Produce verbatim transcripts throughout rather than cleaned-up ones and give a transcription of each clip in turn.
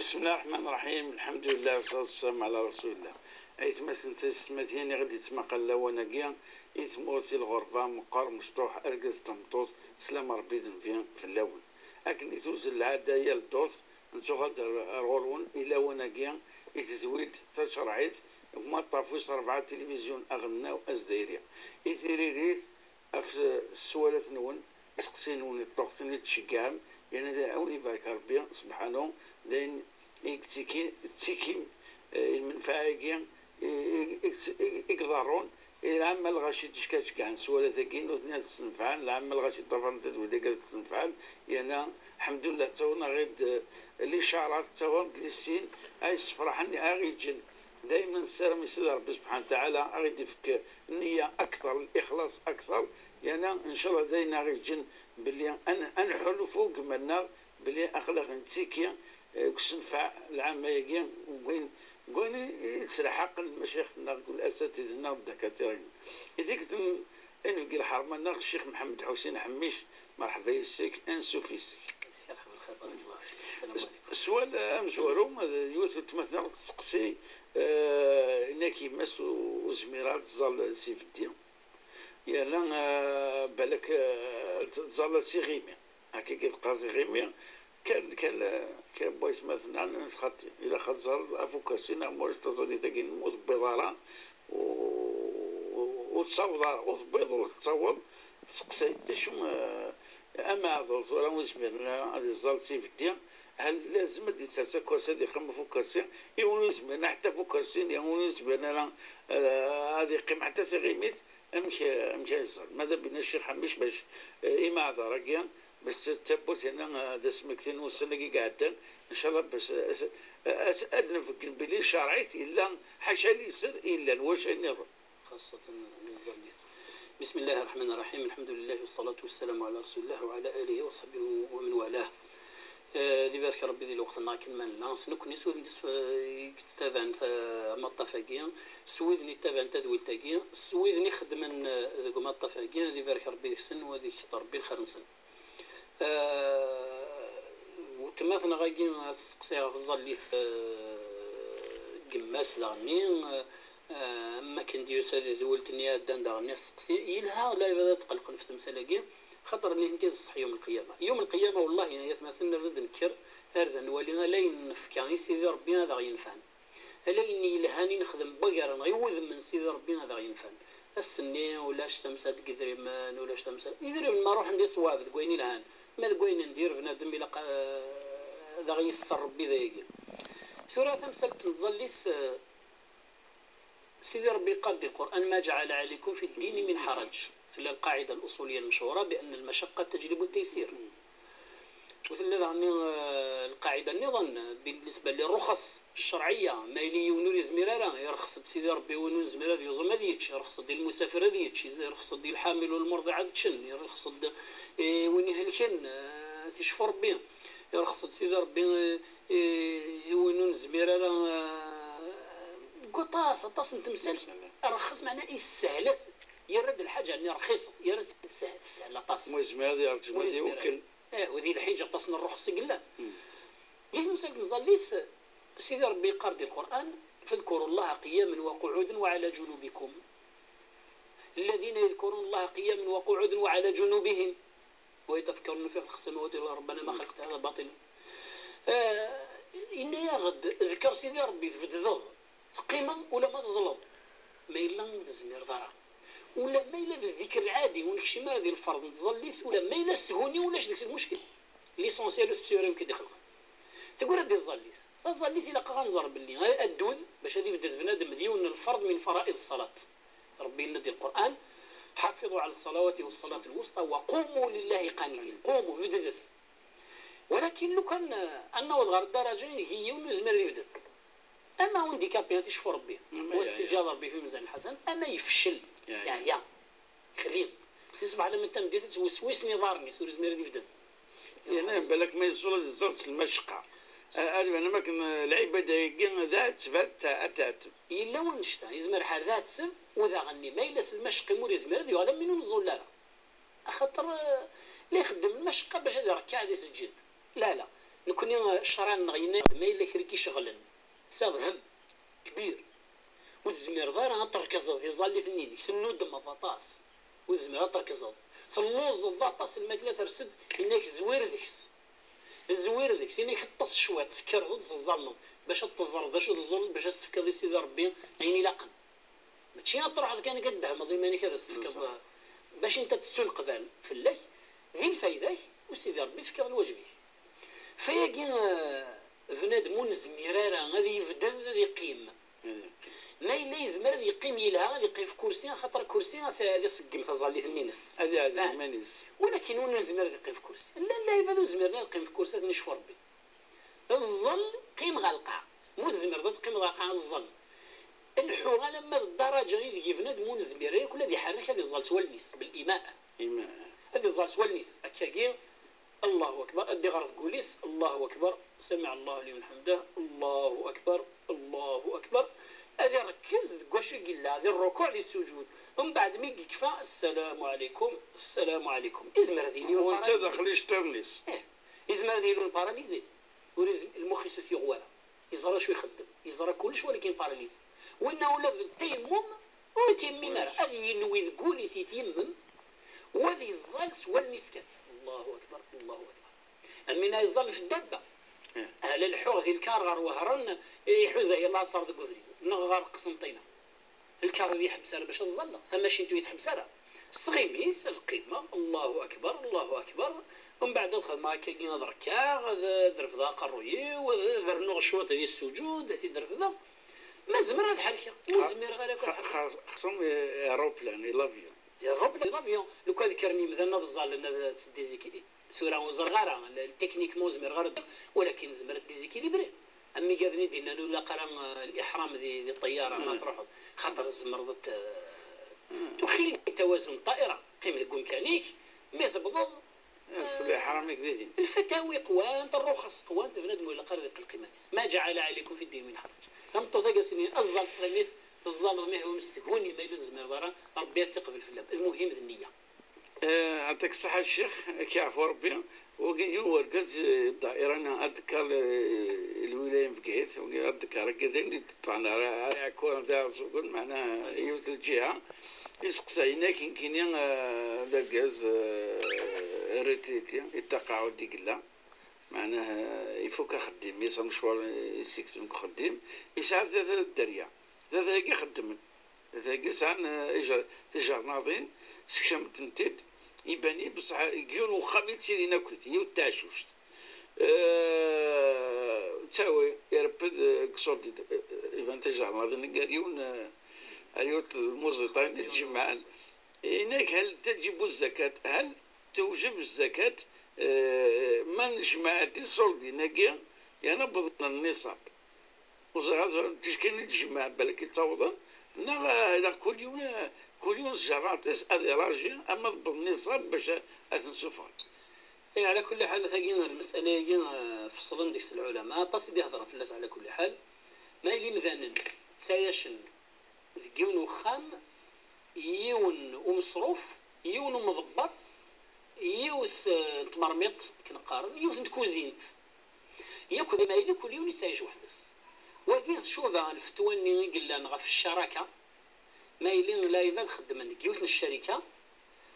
بسم الله الرحمن الرحيم، الحمد لله والصلاة والسلام على رسول الله. Aytmaten d taysetmatin i ɣ-d-yettmaqal lawan-agi, i tmurt, i lɣerba, meqqar, mecṭuḥ, argaz d tameṭṭut, sslam n Ṛebbi d nnbi fell-awen. Akken i tuzzel lɛada yal ddurt, nettuɣal-d ar, ar ɣur-wen i lawan-agi, i tedwilt tacerɛit, deg umaṭṭaf wis ṛebɛa tilivizyu aɣelnaw azdayri. I tiririt, ɣef sswalat-nwen, iseqsiyen-nwen, i ṭṭuqt-nni d-tceggɛem, yerna ad awen-ibarek Ṛebbi, subḥanu, d ayen i yettikin, ttikim, eh, i lmenfaɛ-agi, i, i, i, i, i iḍerrun, i lɛamma lɣaci d-ceggɛen sswalat-agi, nutni ad ssenfɛen, lɛamma lɣaci ṭṭafaren tadwilt-agi ad ssenfɛen, yerna, ḥemdullah, ttawen-aɣ-id, eh, licarat, ttawen-d lisin, ay ssefraḥen, ay ɣ-iǧǧen. Daymen nessaram i Sidi Ṛebbi subḥanahu wa taɛala, a ɣ-id-ifk nniya akteṛ, lixlaṣ akteṛ, yerna, ncallah, d ayen a ɣ-iǧǧen belli a n-, a nḥulfu deg iman-nneɣ belli aql-aɣ nettiki, eh, deg usenfeɛ lɛamma-agi, deg wayen, deg wayen i, i d-slḥaqen lmacayix-nneɣ, deg asatid-nneɣ, d ddakatira-nneɣ. I tikkelt n, i nbeggi lḥerma-nneɣ, Ccix Mḥemmed Ḥusin Ḥemmic, merḥba yes-k, ansuf yes-k. Yesserḥeb lxir, barakallahu fik. Sslam ɛlikum. Sswal amezwaru, d yiwet n weltma-tneɣ testeqsi, eh, yenna-k yemma-s ur, ur zmireɣ ad tẓall s ibeddi. Yerna, eh, balak, eh, tẓall s iɣimi. Akka i teqqar s iɣimi. Kan, kan, eh, kan n waytmaten-a, nesxaṭi. Ilaq ad tẓalleḍ afukasi neɣ ma ulac taẓallit-agi ur tewwiḍ ara, u-, u-, ur tessaweḍ ara, ur tewwiḍ ur tettaweḍ, tseqsay-d d acu, eh, ameɛdur tura ur yezmiren ara ad iẓẓal s ibeddi, hal lazem ad d-isers akersi, ad yeqqim ɣef ukersi, i win ur yezmiren ara ḥetta ɣef ukersi, i win ur yezmiren ara, eh, ad yeqqim ḥetta tiɣimit, amek, eh, amek ara iẓẓal? Mada bina Ccix Ḥemmic bac, eh, imeɛdar-agi, bac t-, tawwurt yerna, eh, d asmekti n wussan-agi i iɛeddan, ncallah bac, eh, as-, as-, ad nbeggen belli ccerɛit yella ḥaca liser i yellan, wac ayen nniḍen. خاصة الزليت. بسم الله الرحمن الرحيم، الحمد لله والصلاة والسلام على رسول الله وعلى آله وصحبه ومن والاه. Eh, ad ibarek Ṛebbi di lweqt-nneɣ akken ma nella. S nekkni, s wid n-, s, eh, i yettabaɛen ta-, amaṭṭaf-agi, s wid n-, yettabaɛen tadwilt-agi, s wid n-, ixeddmen, eh, deg umaṭṭaf-agi, ad ibarek Ṛebbi deg-sen, u ad ikteṛ Ṛebbi lxir-nsen. Eh, weltma-tneɣ-agi ad testeqsi ɣef tẓallit, eh, n yemma-s daɣenni, eh, am wakken d-yusa di tedwilt-nni iɛeddan daɣenni ad testeqsi. Yelha lɛibad ad tqellqen ɣef temsal-agi, xaṭer nitenti d ṣṣeḥ yum lqiyama. Yum lqiyama, wallahi, ay atmaten, ar ad d-nekker, ar ad nwali ala ayen nefka i Sidi Ṛebbi ad aɣ-yenfɛen. Ala ayen yelhan i nexdem n wagaren i wudem n Sidi Ṛebbi ad aɣ-yenfan. Ass-nni ulac tamsalt deg idrimen, ulac tamsalt. Idrimen ma ruḥen di ṣṣwab deg wayen ilhan, ma deg wayen n dir bnadem ilaq, eh, ad aɣ-yesser Ṛebbi dayagi. Tura tamsalt n tẓallit, eh, Sidi Ṛebbi yeqqar di Lqur'an: ما جعل عليكم في الدين من حرج. Tella lqaɛida al-uṣuliyya al-mechuṛa بأن المشقة تجلب التيسير. U tella daɣen, eh, lqaɛida nniḍen, بالنسبة للرخص الشرعية, ma yili yiwen ur yezmir ara, irxes-d Sidi Ṛebbi, win ur nezmir ad yuẓum ad yečč, irxes-d i lmusafer ad yečč, irxes-d i lḥamil u lmurḍiɛ ad ččen, irxes-d i win ihelken, eh, ad t-icfu Ṛebbi, irxes-d Sidi Ṛebbi, eh, eh, i win ur nezmir ara, eh, deg waṭas, aṭas n temsal, irxes, meɛna yessehel-as, yerra-d lḥaǧa-nni rxiset, yerra-tt tessehel, tessehel aṭas. Ma yezmir ad yerǧu, ad iwekkel. Eh, u di lḥiǧ aṭas n ṛṛuxṣ i yellan. Di temsalt n tẓallit, Sidi Ṛebbi yeqqar di Lqur'an: فاذكروا الله قياما وقعودا وعلى جنوبكم. الذين يذكرون الله قياما وقعودا وعلى جنوبهم ويتفكرون في خلق السماوات والأرض ربنا ما خلقت هذا باطلا. Eh, yenna-yaɣ-d, ḍker Sidi Ṛebbi, tbeddeḍ, teqqimeḍ, ula ma teẓleḍ. Ma yella ur tezmireḍ ara. Ula ma yella d ddikr lɛadi, ur nekcim ara di lferḍ n tẓallit, ula ma yella s tguni, ulac deg-s lmuckel. L'essentiel, ur tettsurim k-id-ixelqen. Teggra di tẓallit. Taẓallit ilaq ad nẓer belli addud, bac ad ibded bnadem, d yiwen n lferḍ min fara'iḍ ṣṣalat. Ṛebbi yenna-d di Lqur'an: حافظوا على الصلوات والصلاة الوسطى وقوموا لله قانتين. Qumu, bddet. Walakin lukan, eh, ad naweḍ ɣer ddaraǧa ideg yiwen ur yezmir ad ibded. Ama handicapé, ad t-icfu Ṛebbi. Ama wa yeɛya. Ad t-iǧǧaḍ Ṛebbi fi mizan lḥasan, ama yefcel, yeɛya. Yeɛya. Xli. Si ṣṣbeḥ alamma d tameddit ad ttweswisen iḍarren-is, ur yezmir ad ibded. Yerna balak ma yeẓẓul ad iẓẓal s lmacqa. A-, ad iban am akken, eh, lɛibada-agi d aɛetteb, ad t-, ad tɛetteb. Yella wannect-a, yezmer ḥal d aɛetteb, u daɣen-nni, ma yella s lmacqa imi ur yezmir ad yuɣal am win ur neẓẓul ara. Axaṭer, eh, la ixeddem lmacqa bac ad iṛekkeɛ ad iseǧǧed. La, la. Nekkni ccṛeɛ-nneɣ yenna-d ma yella kra i k-iceɣlen, tesɛiḍ lhemm kbir, ur tezmireḍ ara ad trekzeḍ di tẓallit-nni-inek, tennudmeḍ aṭas, ur tezmireḍ ad trekzeḍ, telluẓeḍ aṭas, lmakla ters-d, yenna-k zwir deg-s. Zwir deg-s, yenna-k ṭṭes cwiṭ, tekkreḍ-d teẓẓalleḍ, bac ad teẓreḍ d acu teẓẓulleḍ, bac ad s-tefkeḍ i Sidi Ṛebbi ayen ilaqen. Mačči ad truḥeḍ kan akka ad d-themmeḍ iman-ik ad as-tefkeḍ, bac inta tettu leqbal fell-ak, di lfayda-k, u Sidi Ṛebbi tefkiḍ lwaǧeb-ik. Fayagi, eh, bnadem ur nezmir ara ad yebded ad yeqqim. Ma yella yezmer ad yeqqim yelha, ad yeqqim f kursi, axaṭer akursi ad t-, ad iṣeggem taẓallit-nni-ines. Ad iɛdel iman-is. Walakin ur nezmir ad yeqqim f kursi. Llan lɛibad ur zmiren ad qqim f kursi, ad ten-icfu Ṛebbi. Ẓẓel, qqim ɣer lqaɛa. Ma ur tezmireḍ ad teqqimeḍ ɣer lqaɛa, ẓẓel. Lḥu alamma d ddaraǧa ideg bnadem ur nezmir ara yakk ad iḥerrek, ad iẓẓal s wallen-is, bil iman. Ad iẓẓal s wallen-is, akkagi, Allahu akbar, ad d-iɣer deg wul-is, Allahu akbar, samiɛ Allahu liman ḥamdah, Allahu akbar, Allahu akbar. Ad iṛekkez deg wacu i yella, di ṛṛukuɛ, di ssuǧud. Mbeɛd mi yekfa, Assalamu ɛalaykum, Assalamu ɛalaykum. Izmer ad yili... U netta daxel iceṭṭiḍen-is. Eh, izmer ad yili paralysé. Ur izm-, lmux-is ur t-yuɣ wara. Yeẓra acu ixeddem, yeẓra kullec, walakin paralysé. Winna ula d tayammum ur yetyammim ara. Ad yenwi deg wul-is yetyammem, u ad yeẓẓal s wallen-is kan. Allahu akbar, Allahu akbar. Am win yeẓẓallen f ddabba. Ala lḥuɣ di lkar ɣer Wehran, iḥuza i laṣer deg ubrid, neɣ ɣer Qsenṭina. Lkar ur yeḥbes ara bac ad ẓẓalleɣ, tamacint ur yi-tḥebbes ara. S tɣimit, ad qqimeɣ, Allahu akbar, Allahu akbar. Umbeɛd ad xedmeɣ akkagi, ad rekkeɣ, ad, ad refdeɣ aqerruy-iw, ad, ad rnuɣ cwiṭ di ssuǧud, ad t-id-refdeɣ. Ma zemreɣ ad ḥerkeɣ, ur zmireɣ ara akk ad ḥerkeɣ. Xas-, xas-, xas-, eh, aeroplan, i l'avion. Di l'avion, l'avion, lukan ad kkren yimdanen ad ẓẓallen, ad teddi zik-, tura ur ẓerreɣ ara, l-, techniquement ur zmireɣ ara, walakin nezmer ad d-déséquilibrer. Am wigad-nni d-yennan ur ilaq ara, eh, liḥram di, di ṭṭeyyara ma truḥeḍ, xaṭer tzemreḍ ad t-, tuxil tawazun ṭṭaira, qqim deg umkan-ik, mi tewwḍeḍ, eh, s liḥram-ik dihin. Lfatawi qwant, rruxas qwant, bnadem ur ilaq ara ad iqelleq iman-is. Ma ǧeɛala ɛalaykum fi ddin min ḥaraǧ. Tameṭṭut-agi ass-nni, aẓẓal s tɣimit, teẓẓaleḍ ma ihwa s tguni, ma yella ur tezmireḍ ara, Ṛebbi ad tt-iqbel fell-am. Lmuhim d nniya. Eh, ɛṭik ṣṣeḥḥa a ccix, ad k-iɛfu Ṛebbi. Wagi d yiwen wergaz, eh, dda'ira-nni, adekkar, eh, lwilaya n Bgayet, wagi adekkar-agi d ayen i d-ṭṭan ara, ara iɛekkuren d iɛeẓẓugen, meɛna yiwet n lǧiha, iseqsa-yi-n akken kini, eh, d argaz, eh, retraité, i ttaqaɛud i yella, meɛna, eh, ifuk axeddim-is, amecwar i s-iketben deg uxeddim, yesɛa tlata dderya, tlata-agi xeddmen. Dagi sɛan, eh, ija-, tijernaḍin, sekcament-tent-id, iban-i, bṣeḥ deg yiwen uxxam i ttilin akkit, yiwet taɛcuct. Eh, ttawi, irepped, eh, deg ṣṣuldid, eh, iban tijernaḍin, gar yiwen, eh, ar yiwet lmuẓiṭa i d-tjemɛen. Inak hal taǧibu zzakat, hal tewjeb zzakat, eh, ma nejmeɛ-d iṣuldin-agi, yerna wwḍen nniṣab. Ur ẓriɣ ad ẓriɣ ǧic kan i d-tjemmeɛ, balak i ttawḍen, neɣ, eh, neɣ kul yiwen, eh, kul yiwen s tjerraḍt-is ad iraji ama tewweḍ niṣab bac a-, ad ten-sufɣen. Eh, ɛla kulli ḥal, tagi, lmesala-agi, eh, feṣlen deg-s lɛulama, aṭas i d-ihedren fell-as, ɛla kulli ḥal. Ma yella imdanen ttɛayacen deg yiwen uxxam, yiwen umeṣruf, yiwen umḍebber, yiwet, eh, n tmermiṭ, akken qqaren, yiwet n tkuzint. Yakk d ma yella kul yiwen yettɛic weḥd-s. Wagi tcuba lfetwa-nni i yellan ɣef ccaraka. Ma yella lɛibad xeddmen deg yiwet n ccarika,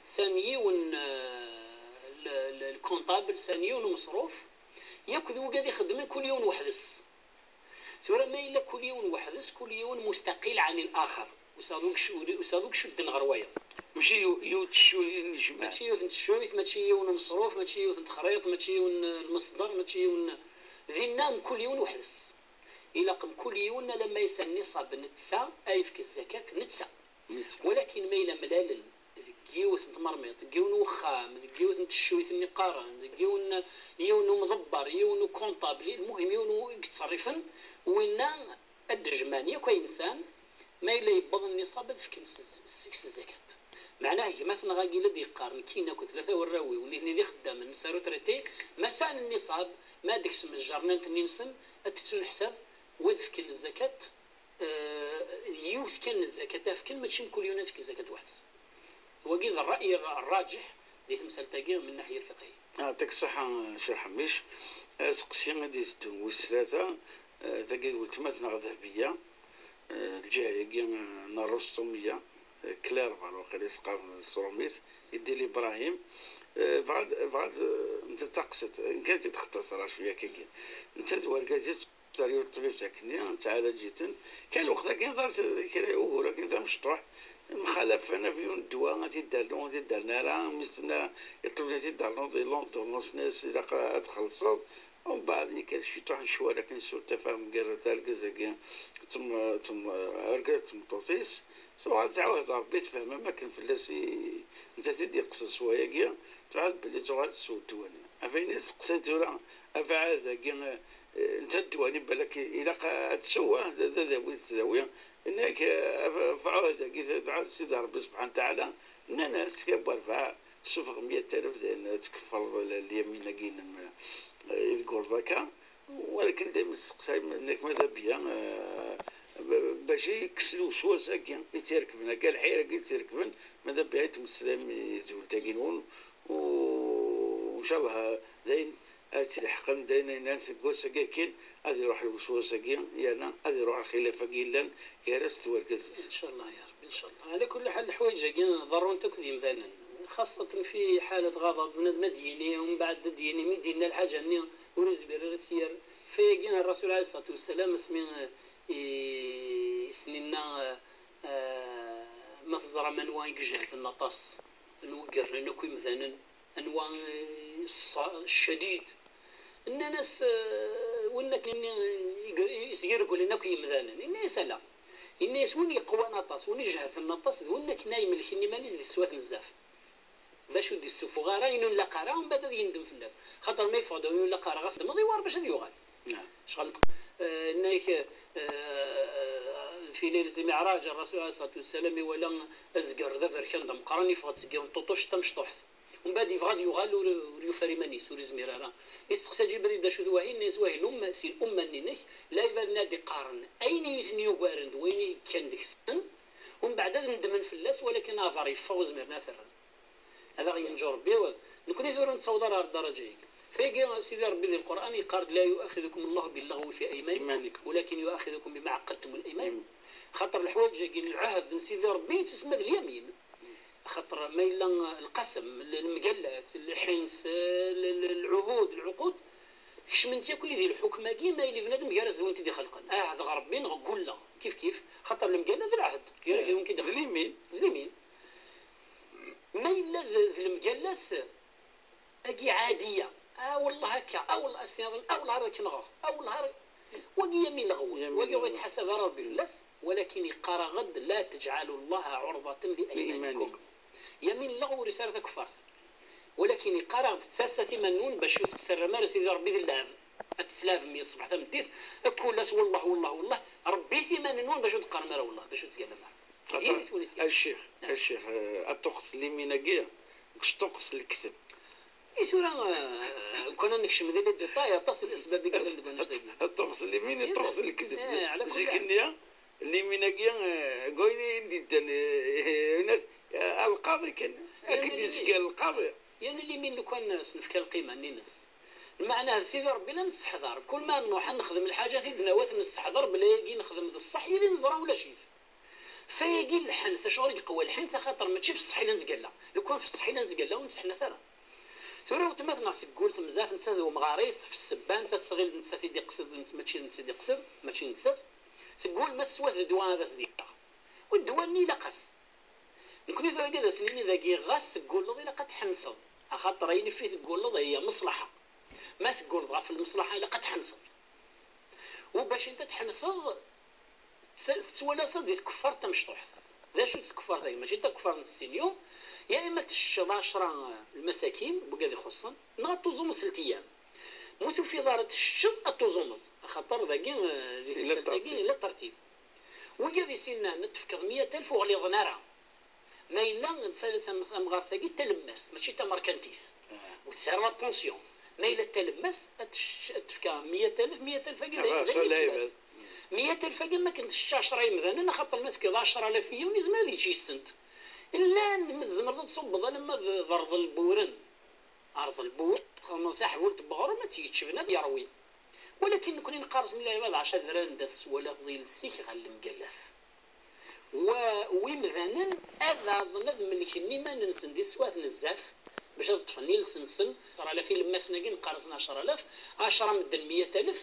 san yiwen, eh, l-, l-, lkunṭabl, san yiwen umeṣruf, yakk d wigad ixeddmen kul yiwen weḥd-s. Tura ma yella kul yiwen weḥd-s, kul yiwen mustaqil ɛan l-axer. Ur s-aḍu gc-, ur s-aḍu gcudden ɣer wayeḍ. Mačči yiw-, yiwet tcuyt n lejmaɛ. Mačči yiwet n tcuyt, mačči yiwen umeṣruf, mačči yiwet n texriṭ, mačči yiwen, eh, lmeṣder, mačči yiwen, dinna mkul yiwen weḥd-s. Ilaq mkul yiwen alamma yesɛa nniṣab netta, ad yefk zzakat netta. Netta. Walakin ma yella mlalen deg yiwet n tmermiṭ, deg yiwen n uxxam, deg yiwet n teccuyt-nni qqaren, deg yiwen, yiwen n umḍebber, yiwen n ukunṭabli, lmuhim yiwen u-, i yettṣerrifen, winna ad d-jemɛen yakk ayen sɛan, ma yella yewweḍ nniṣab ad fken s-, seg-s zzakat. Meɛna gma-tneɣ-agi la d-yeqqar, nekkini akked tlata warraw-iw, nitni d ixeddamen, netta retraité, ma sɛan nniṣab, ma ad d-kksen ljernant-nni-nsen, ad d-ttun ḥsab, u ad fken zzakat, eh, yiwet kan n zzakat ad fken, mačči mkul yiwen ad fken zzakat weḥd-s. Wagi d ṛṛay ṛ-, ṛṛaǧiḥ, di temsalt-agi min naḥya lfiqhi. Yeɛṭik ṣṣeḥḥa, Ccix Ḥemmic. Aseqsi i d-iteddun wis tlata, eh, tagi d weltma-tneɣ Dehbiya, eh, lǧiha-yagi, eh, n Ṛṛustumiya, eh, Clairval waqila i s-qqaren s tṛumit, Idil Ibrahim. Eh, bɣa ad, bɣa ad, eh, nettat d taqsiṭ, nekk ad tt-id-xtaṣreɣ cwiya akkagi. Nettat d wergaz-is, Sariw ṭṭbib takni, ttɛalaǧ-iten. Kan lweqt-agi ḍart kra ugur akken d amecṭuḥ, mxalafen ɣef yiwen n ddwa, ad t-id-rnu, ad t-id-rnu ara, mi s-tenna i ṭṭbib ad t-id-ternuḍ, di l'ordonnance-nni-s ilaq ad txellṣeḍ. Umbeɛd, nekka ciṭuḥ n ccwal akken s ur tafahum gar argaz-agi, d tem-, tem-, argaz d tmeṭṭut-is, tuɣal tɛawed Rebbi tefhem am akken fell-as i, nettat i d-iqsed s wayagi, tuɣal belli tuɣal tessew ddwa-nni. Ɣef ayen i testeqsay tura, abeɛɛed-agi, eh, netta ddwa-nni balak ilaq ad tsew, ah, d, d adawi d tdawi. Inna-k, eh, af-, af uɛuhd-agi, dɛa Sidi Rebbi subḥan taɛala, nnan-as, ya Berbeɛ, sufeɣ meyya alef, dayen ad tkeffreḍ l-, lyamin-agi-inem, eh, i tgulleḍ akka. Walakin dayem testeqsay, inna-k ma d abya, eh, b-, bac ad yekkes lewswas-agi i tt-irekben, akka lḥir-agi i tt-irekben, ma d abya i tmeslayem i tdult-agi-nwen, u, u ncallah, dayen, ad tt-ilḥeqen, d ayen yennan seg wass-agi akkin, ad iruḥ lewswas-agi, yerna ad iruḥ lxilaf-agi yellan gar-as d wergaz-is. Ncallah ya Rebbi, ncallah. Ɛla kulli ḥal, leḥwayeǧ-agi ḍerrunt akk d yemdanen, xaṣṣaten fi ḥalat ɣaḍeb, bnadem ad d-yini, umbeɛd ad d-yini, mi d-yenna lḥaǧa-nni ur izmir ara ad tt-yerr. Fayagi, Rrasul ɛalayhi ṣṣalatu wassalam, asmi, eh, i, i sen-inna, eh, eh, ma teẓram anwa i ijehden aṭas, anwa i yernan akk imdanen, anwa, eh, ṣṣa-, ccadid. Nnan-as, eh, win akken i, i, i s-iregglen akk yemdanen. Inna-yas ala. Inna-yas win yeqwan aṭas, win ijehden aṭas, d win akken ay imelken iman-is di teswat bezzaf. Bac ur d-issuffuɣ ara ayen ur nlaq ara, umbeɛd ad yendem fell-as. Xaṭer ma yeffeɣ-d ayen ur nlaq ara, ɣas ddmeḍ, yewɛer bac ad yuɣal. Naam. Ccɣel n tq-, eh, nna-k, eh, fi laylat lmiɛraǧ, Rrasul ɛalayhi ṣṣalatu wassalam iwala azger d aberkan d ameqqran, yeffeɣ-d seg yiwen ṭuṭuc d tamecṭuḥt. Umbeɛd yebɣa ad yuɣal, ur, ur yufi ara iman-is, ur izmir ara. Isteqsa Ǧibrid d acu d wahi, inna-yas wahi lumma, si lumma-nni-inek, lɛibad-nni ad d-iqqaren ayen i ten-yugaren d wayen i yekkan deg-sen, umbeɛd ad nedmen fell-as, walakin aɛbar yeffeɣ ur zmiren ara ad t-rren. Ad aɣ-yenǧu Rebbi, nekkni tura ur nettaweḍ ara ɣer ddaraǧa-agi. Tagi, Sidi Rebbi di Lqur'an yeqqar-d: لا يؤاخذكم الله باللغو في أيمانكم ولكن يؤاخذكم بما عقدتم الأيمان. Xaṭer leḥwayeǧ-agi n lɛehd n Sidi Rebbi yettisma d lyamin. Axaṭer ma yella lqasem, l-, lemgallat, lḥins, l-, l-, lɛuhud, lɛuqud, kecment yakk di lḥukm-agi, ma yella bnadem gar-as d win t-id-ixelqen. Ɛehd ɣer Rebbi neɣ ggulla, kif kif, xaṭer lemgallat d lɛehd, gar-ak d win k-id-ixelqen. D limin. D limin. Ma yella d, d lemgallat, agi ɛadiya. Ah, wellah akka, ah, wellah, a s-nniḍen, ah, wellah, ara k-nɣeɣ, ah, wellah, ara, wagi yamin leɣwi, wagi ur yettḥasab ara Rebbi fell-as, walakin yeqqar-aɣ-d: لا تجعلوا الله عرضة لأيمانكم. Yamin leɣwi ur yesɛi ara takeffart. Walakin yeqqar-aɣ-d: ttaset iman-nwen bac ur tettarram ara Sidi Rebbi di lleɛb. Ad tettleɛbem yid ṣṣbeḥ tameddit, kul ass wellah, wellah, wellah, rebbit iman-nwen bac ur d-teqqarem ara wellah, bac ur tettgallam ara. Din i twinit. A ccix, a ccix, eh, a ṭṭuqet limin-agi, ṭṭuqet lekdeb. I tura, eh, kwan ad nekcem di les détails, aṭas n lesbab i yellan deg wanect-agi. A ṭṭuqet limin, a ṭṭuqet lekdeb. Zik-nni, limin-agi, eh, deg wayen i d-yeddan, eh, eh, alqaḍi kan. Akken d-yezger lqaḍi. Yerna limin lukan s-nefka lqima-nni-ines. Lmeɛna d Sidi Rebbi la nesseḥdar. Kul ma nruḥ ad nexdem lḥaǧat i d-nawi ad t-nesseḥder belli ayagi nexdem d ṣṣeḥ, yili neẓra ulac-it. Fayagi lḥent, acuɣer i yeqwa lḥent? Axaṭer mačči f ṣṣeḥ i la nettgalla. Lukan f ṣṣeḥ i la nettgalla ur netteḥnat ara. Tura weltma-tneɣ teggul temzaf, nettat d umɣar-is, f ssebba, nettat tɣil d nettat i d-iqsed, mačči d nettat i d-iqsed, mačči d nettat. Teggul ma teswa d ddwa ad as-d-iffeɣ. U ddwa-nni ilaq-as. Nekkni tura ad as-nini dagi, ɣas teggulleḍ ilaq ad tḥenteḍ, axaṭer ayen ifi teggulleḍ ihi maslaḥa. Ma teggulleḍ ɣef lmeslaḥa ilaq ad tḥenteḍ. U bac anta tḥenteḍ, tettwalaseḍ di tkeffart tamecṭuḥt. D acu-tt tkeffart-agi? Mačči d takeffart n ssin yum, ya ima teččeḍ ɛecra lmasakin, wigad ixuṣṣen, neɣ ad tuẓumeḍ telt iyam. Ma ur tufiḍ ara teččeḍ, ad tuẓumeḍ. Axaṭer dagi, eh, di temsalt-agi, yella ṭertib. Wigad i s-innan ad tefkeḍ meyya alef ur ɣliḍen ara. Ma yella ta-, tam-, tamɣart-agi d talemmast, mačči d tamerkantit. Ur tesɛi ara la pension. Ma yella d talemmast, ad tec-, ad tefk meyya alef, meyya alef-agi d ayen, d ayen i fell-as. Meyya alef-agi, ma akken tečč ɛecra yemdanen, axaṭer ma tefkiḍ ɛecra alaf i yiwen, yezmer ad yečč yis-sent. Llan, tzemreḍ ad tṣubbeḍ alamma d, d rḍel n wewren. Rḍel n wewren, txedmeḍ taḥbult n weɣrum, ad tt-yeččben, ad yerwi. Walakin nekni neqqar-asen i lɛibad ɛac adrar anda tettwaliḍ iles-ik ɣer lemgalat. Wa, wimdanen ad ɛeḍen ad melken iman-nsen di teswiɛt n zzaf, bac ad ṭṭfen iles-nsen. Acar alaf ilemmasen-agi neqqar-asen acar alaf, ɛecra medden, meyya alef,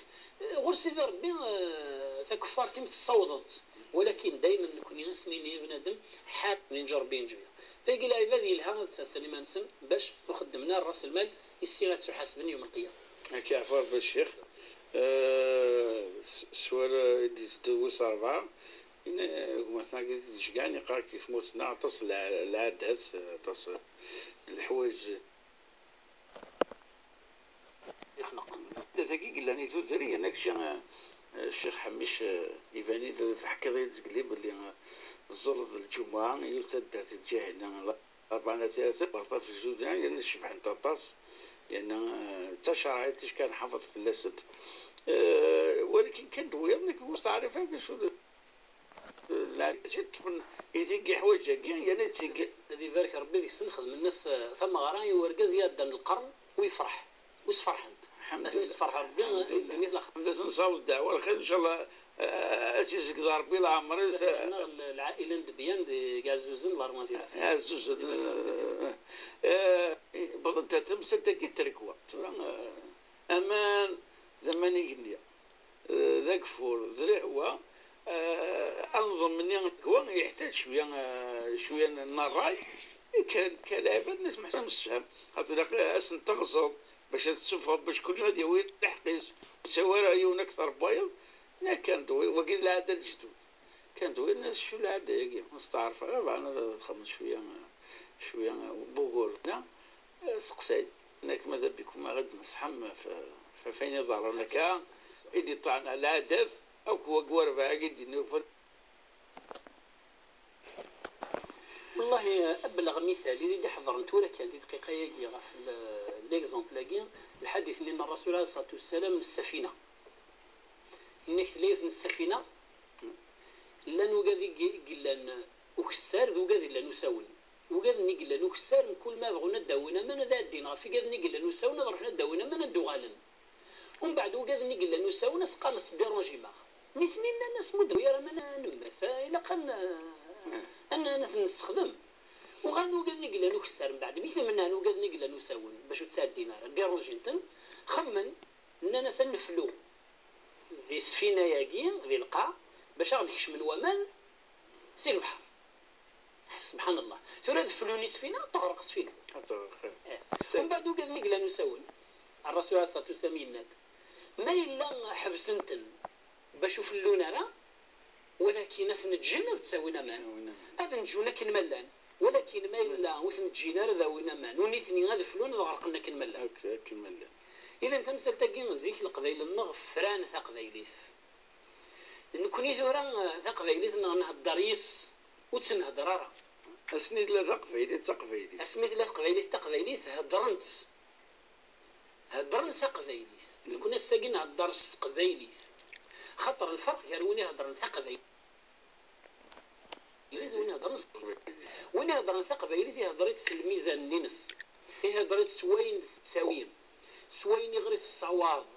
ɣur Sidi Ṛebbi, eh, takeffart-im tessawḍeḍ-tt. Walakin daymen nekni ad s-nini i bnadem, ḥader mi neǧǧa Ṛebbi yenǧu-yaɣ. Tagi lɛibad yelha ad ttasen iman-nsen bac ur xeddmen ara ras lmal, issi ad ttuḥasben yawm lqiyama. Ad k-yeɛfu Ṛebbi a ccix. Eh, s-, s wara i d-yetteddu wis ṛebɛa, gma-tneɣ i t-id-iceggɛen, yeqqar-k di tmurt-nneɣ aṭas n lɛ-, lɛadat, aṭas n leḥwayeǧ ixneq. Dagi yellan i tudrin, akka, eh, Ccix Ḥemmic, eh, iban-id teḥkiḍ-iyi-d zgelli belli, eh, tẓulleḍ lǧumuɛa, yiwet taddart n Ǧahina, Larebɛa n At Yiraten, Berṭa f Ljuda, yerna cebḥent aṭas, yerna, eh, d tacerɛit ticki nḥafeḍ fell-asent. Eh, walakin kan d wiyaḍ, nekk ur steɛrif ara d acu d, eh, lɛali, mačči ṭṭfen i tigi ḥwaǧ-agi, yerna d tigi. Ad ibarek Rebbi deg-sen, xedmen-as, eh, tameɣra i urgaz iɛeddan lqern, u yefreḥ, u sferḥent. Ad ten-isferḥ Rebbi, i ddunit laxert. Ḥemd-as, nṣaw ddeɛwa lxir, ncallah, eh, ad s-izegdeɣ Rebbi leɛmer-is. Neɣ l-, lɛaila n Debyan deg Ɛezzuzen, Larebɛa n At Yiraten. Ɛezzuzen, eh, eh, wwḍent ar temsalt-agi n tregwa. Tura, eh, aman d aman igenni, eh, d ageffur, d lehwa, eh, anḍem-nni n tregwa yeḥtaǧ cwiya, eh, cwiya n, n ṛṛay. Kkren, kkren lɛibad-nni, semḥ-, msefham. Xaṭer ilaq ad sen-teɣzeḍ bac ad tt-tessufɣeḍ, bac kul yiwen ad yawi lḥeqq-is. Ur ttawi ara yiwen akteṛ n wayeḍ. Nna kan d wi-, wagi d lɛada n lejdud. Kan d win, acu lɛada-agi? Ur nesteɛṛef ara, bɣan ad xedmen cwiya, cwiya n wugur. Nna, eh, seqsay. Nna kem ad abikum ad d-neṣḥem f-, f-, f ayen iḍerrun akka, i d-iṭṭɛen ɣer lɛadat, akk wagi warbaɛ-agi d-innufel. Wallahi, abelleɣ misal, i d-iḥeḍren tura kan di dqiqa-agi ɣef l-, l'exemple-agi, lḥadit-nni n Ṛṛasul ɛalayhi ṣṣalatu wassalam, n ssafina. Inna-k tella yiwet n ssafina, llan wigad i g-, i yellan ukessar d wigad i yellan usawen. Wigad-nni i yellan ukessar, mkul ma bɣun ad d-awin aman, ad ɛeddin ɣef wigad-nni i yellan usawen, ad ruḥen ad d-awin aman, ad d-uɣalen. Umbeɛd, wigad-nni i yellan usawen, ad s-qqaren tettdiranjim-aɣ. Nitni nnan-as, ma ur d-newwi ara aman, ad nemmet, ilaq ad n-, ad n-, ad ten-nessexdem. Uɣalen wigad-nni i yellan ukessar, mbeɛd, mi ten-menɛen wigad-nni i yellan usawen, bac ur ttɛeddin ara, ddiranjin-ten, xemmen, nnan-as ad neflu di ssfina-agi, di lqaɛ, bac ad aɣ-d-kecmen waman si lebḥer. Subḥan Allah. Tura ad flun i ssfina, ad teɣreq ssfina. Ad teɣreq, eh. Eh. Umbeɛd, wigad-nni i yellan usawen, Ṛṛasul ɛalayhi ṣṣalatu wassalam yenna-d, ma yella ḥebsen-ten bac ur flun ara, walakin ad ten-ǧǧen ad ttawin aman. Ad ttawin aman. Ad nǧun akken ma llan. Walakin ma yella ur ten-ǧǧin ara ad awin aman, u nitni ad flun, ad ɣerqen akken ma llan. Ak-, akken ma llan. Idan tamsalt-agi, zik Leqbayel-nneɣ fran taqbaylit. D nekni tura, eh, taqbaylit-nneɣ nhedder yis-s, ur tt-nhedder ara. Asmi tella taqbaylit d taqbaylit. Asmi tella taqbaylit d taqbaylit, heddren-tt. Heddren taqbaylit. Nekni ass-agi nhedder s teqbaylit. Xaṭer lferq gar win iheddren taqbaylit d win iheddren s teqbaylit. Win iheddren taqbaylit, ihedder-itt s lmizan-nni-ines. Ihedder-itt s wayen tettawi. S wayen iɣer i tessawaḍ.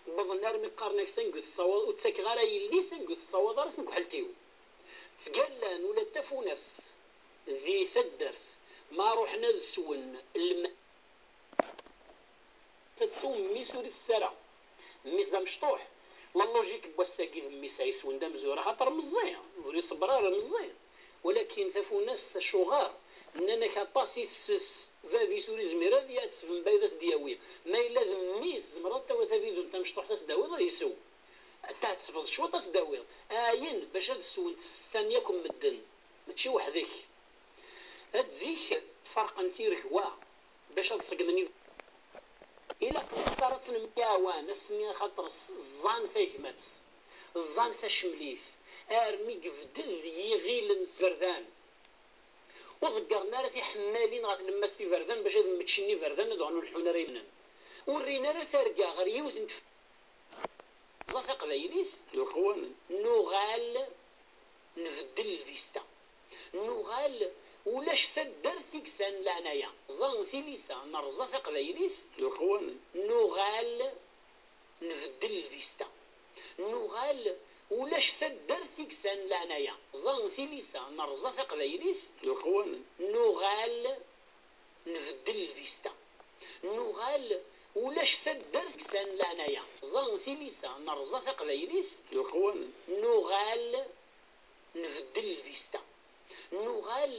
Wwḍen armi qqaren-ak, s angu tessawaḍ, ur ttakeɣ ara yelli-s, s angu tessawaḍ ara temkeḥelt-iw. Ttgallan ula d tafunast di taddart, ma ruḥen ad swen lma-, ad tsew mmi-s ur itess ara. Mmi-s d amecṭuḥ. La logique n wass-agi d mmi-s ay yeswen d amzur, axaṭer meẓẓi, ur iṣebber ara, meẓẓi. Walakin tafunast acuɣer? Nnan-ak aṭas i tess, bab-is ur izmir ad iɛetteb, mbaɛd ad s-d-yawi. Ma yella d mmi-s, tzemreḍ ad tawiḍ tabidunt tamecṭuḥt ad s-d-tawiḍ ad isew. Ad tɛettbeḍ cwiṭ ad s-d-tawiḍ. Ayen bac ad swent ttan yakk medden, mačči weḥd-k. Ad zik ferqen tiregwa bac ad ṣeggmen ib-, ilaq lexsara ad tt-nemyaɛwan asmi axaṭer s-, ẓẓan tagmat, ẓẓan tacemlit, armi yebded yiɣilen s iberdan. Ur ḍeggren ara tiḥemmalin ɣer tlemmast iberdan bac ad mmeččen iberdan, ad uɣen ur leḥḥun ara imnen. Ur rrin ara targa ɣer yiwet n tf-, ẓer taqbaylit. Leqwanen. Nuɣal nbeddel lvista. Nuɣal Ulac taddart i yesɛan leɛnaya. Ẓer tilisa, nerẓa taqbaylit. Leqwanen. Nuɣal nbeddel lvista. Nuɣal ulac taddart i yesɛan leɛnaya. Ẓer tilisa, nerẓa taqbaylit. Leqwanen. Nuɣal nbeddel lvista. Nuɣal ulac taddart i yesɛan leɛnaya. Ẓer tilisa, nerẓa taqbaylit. Leqwanen. Nuɣal nbeddel lvista. Nuɣal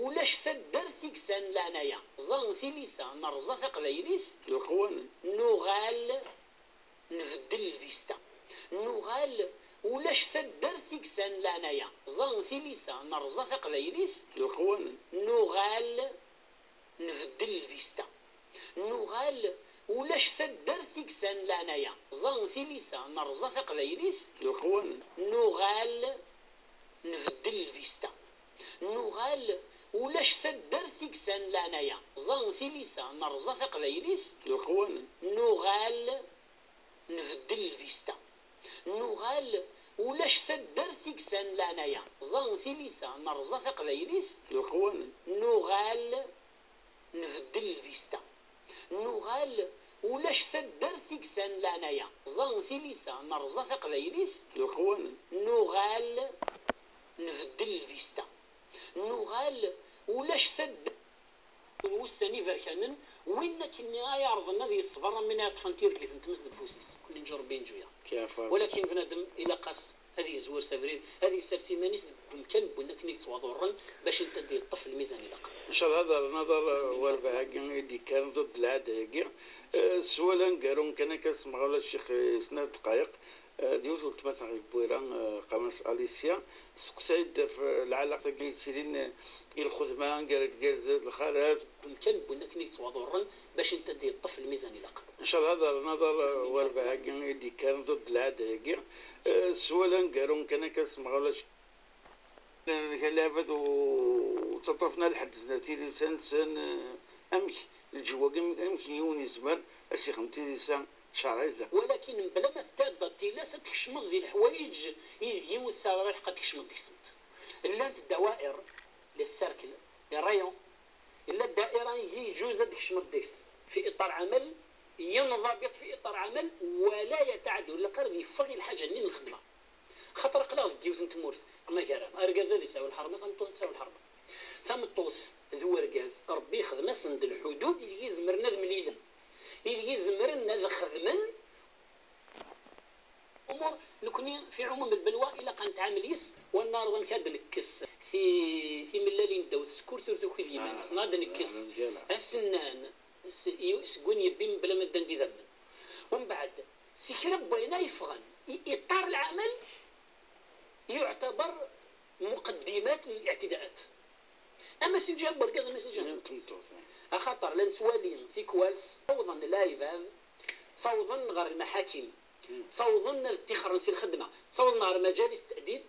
ulac taddart i yesɛan leɛnaya. Ẓer tilisa, nerẓa taqbaylit. Leqwanen. Nuɣal nbeddel lvista. Nuɣal ulac taddart i yesɛan leɛnaya. Ẓer tilisa, nerẓa taqbaylit. Leqwanen. Nuɣal nbeddel lvista. Nuɣal ulac taddart i yesɛan leɛnaya. Ẓer tilisa, nerẓa taqbaylit. Leqwanen. Nuɣal nbeddel lvista. Nuɣal ulac taddart i yesɛan leɛnaya. Ẓer tilisa, nerẓa taqbaylit. Leqwanen. Nuɣal nbeddel lvista. Nuɣal ulac taddart i yesɛan leɛnaya. Ẓer tilisa, nerẓa taqbaylit. Leqwanen. Nuɣal nbeddel lvista. Nuɣal ulac taddart i yesɛan leɛnaya. Ẓer tilisa, nerẓa taqbaylit. Leqwanen. Nuɣal nbeddel lvista. Nuɣal ulac taddart n wussan iberkanen, win akkenni ay iɛerḍen ad yeṣber am win iṭṭfen tirgit n tmes deg ufus-is. Kunni nǧu Rebbi yenǧu-yaɣ. Walakin bnadem ilaq-as ad yezwir s abrid, ad yessers iman-is deg umkan n win akken i yettwaḍurren, bac ad yeṭṭef lmizan ilaqen. Ncallah ad rren aḍar, eh, war beha-agi i d-yekkaren ḍid lɛada-agi. Eh, s wawal aneggaru kan akka, semɣer ula ccix i snat dqayeq. Eh, d yiwet weltma-tneɣ n Bwira, eh, qqaren-as Alicia, testeqsa-d ɣef, eh, lɛalaqat-agi yettilin, eh, i lxedma gar lgaz d lxalat. Deg umkan n win akken i yettwaḍurren, bac ad yeṭṭef lmizan ilaqen. Ncallah ad rren aḍar, eh, war beha-agi i d-yekkaren ḍid lɛada-agi. Eh, s wawal aneggaru kan akka, semɣer ula ccix, lɛibad u ttaṭṭafen lḥedd-nsen, tilisa-nsen, eh, amek lǧew-agi, amek yiwen yezmer ad s-ixdem tilisa? Walakin mebla ma tetɛeddaḍ tilas, ad tkecmeḍ di leḥwayeǧ ideg ur tesɛiḍ ara lḥeqq ad tkecmeḍ deg-sent. Llant ddawair, les cercles, les rayons. Illa ddaira i yeǧǧuz ad tkecmeḍ deg-s fi iṭar ɛamal, yenḍabit fi iṭar ɛamal, wala yetɛedda, ur ilaq ara ad yeffeɣ i lḥaǧa-nni n lxedma. Xaṭer aql-aɣ deg yiwet n tmurt, anagar argaz ad yesɛu lḥerma, tameṭṭut ad tesɛu lḥerma. Tameṭṭut d urgaz, Rebbi ixdem-asen-d lḥudud ideg zemren ad mlilen, ideg zemren ad xedmen umur. Nekni fi ɛumum lbelwa ilaq ad nettɛamel yis, wa neɛreḍ amek ad nekkes ti-, timellalin ddaw tsekkurt ur tuki d yiman-is, neɣ ad nekkes asennan s-, i-, seg win yebbi mebla ma ddan d idammen. Umbeɛd, si kra n wayen ay yeffɣen i iṭar lɛamal, yuɛtabar muqeddimat lil iɛtidaat. Ama si lǧiha n wergaz, ama si lǧiha n tmeṭṭut. Axaṭer la nettwali tikwal ssawḍen lɛibad, ttawḍen ɣer lmaḥakim, ttawḍen ad ṭṭixren si lxedma, ttawḍen ɣer majalis teɛdib,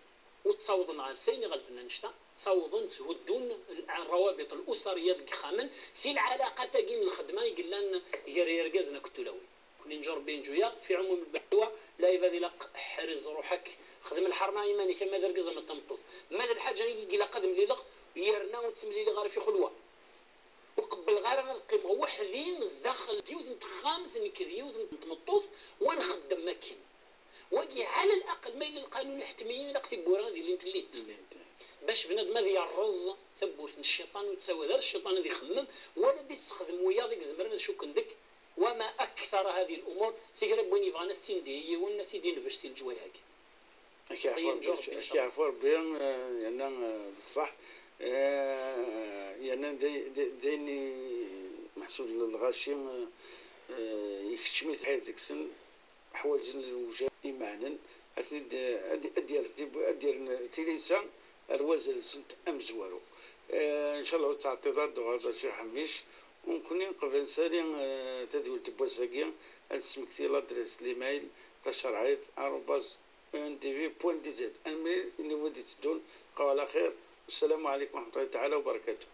ur ttawḍen ɣer sayen iɣelben annect-a, ttawḍen tthuddun rawabit l-usariya deg yexxamen si lɛalaqat-agi n lxedma i yellan gar yergazen akked tulawin. Kunni nǧu Rebbi yenǧu-yaɣ, fi ɛumum lbelwa, lɛibad ilaq ḥrez ruḥ-ak, xdem lḥerma i yiman-ik, ama d argaz ama d tameṭṭut. Ma d lḥaǧa i ilaq ad mlileɣ, yerna ur ttemliliɣ ara fi xelwa. Ur qebbleɣ ara ad qqimeɣ weḥd-i zdaxel n yiwet n texxamt, nekk d yiwet n tmeṭṭut, wa nxeddem akken. Wagi, ɛala laqel, ma yella lqanun iḥetmiyen, ilaq tiwwura ad ilint llint. Bac bnadem ad yerreẓ tawwurt n cciṭan, ur yettawad ara cciṭan ad ixemmem, wala ad issexdem wiyaḍ i izemren ad cukken deg Wama akthara hadi l-umur, si kra n win yebɣan ad t-id-yini yiwen, ad t-id-inbec si leǧwayeh-agi. Ad k-yeɛfu Rebbi, ad k-yeɛfu Rebbi, eh, yerna, eh, d ṣṣeḥ. Eh, yerna d ay-, d, d ayen i meḥsub l-, lɣaci, eh, eh, ikeččem-it lḥir deg-sen, ḥwaǧen lewjad imeɛnen, ad ten-id-, ad, ad d-yerr tib-, ad d-yerren tilisa ar wazal-nsent amezwaru. Eh, ncallah ur tettɛeṭṭiḍ ara ad d-tuɣaleḍ a Ccix Ḥemmic. U nekkni qbel ad nsali, eh, tadwilt n wass-agi, ad d-nesmekti ladres n l'email tacerɛit arobase E N T V point D Z. Ad nemlil i lnivu d-iteddun, bqaw ɛla xir. Wassalamu ɛlikum wa raḥmatullahi taɛala wa barakatuh.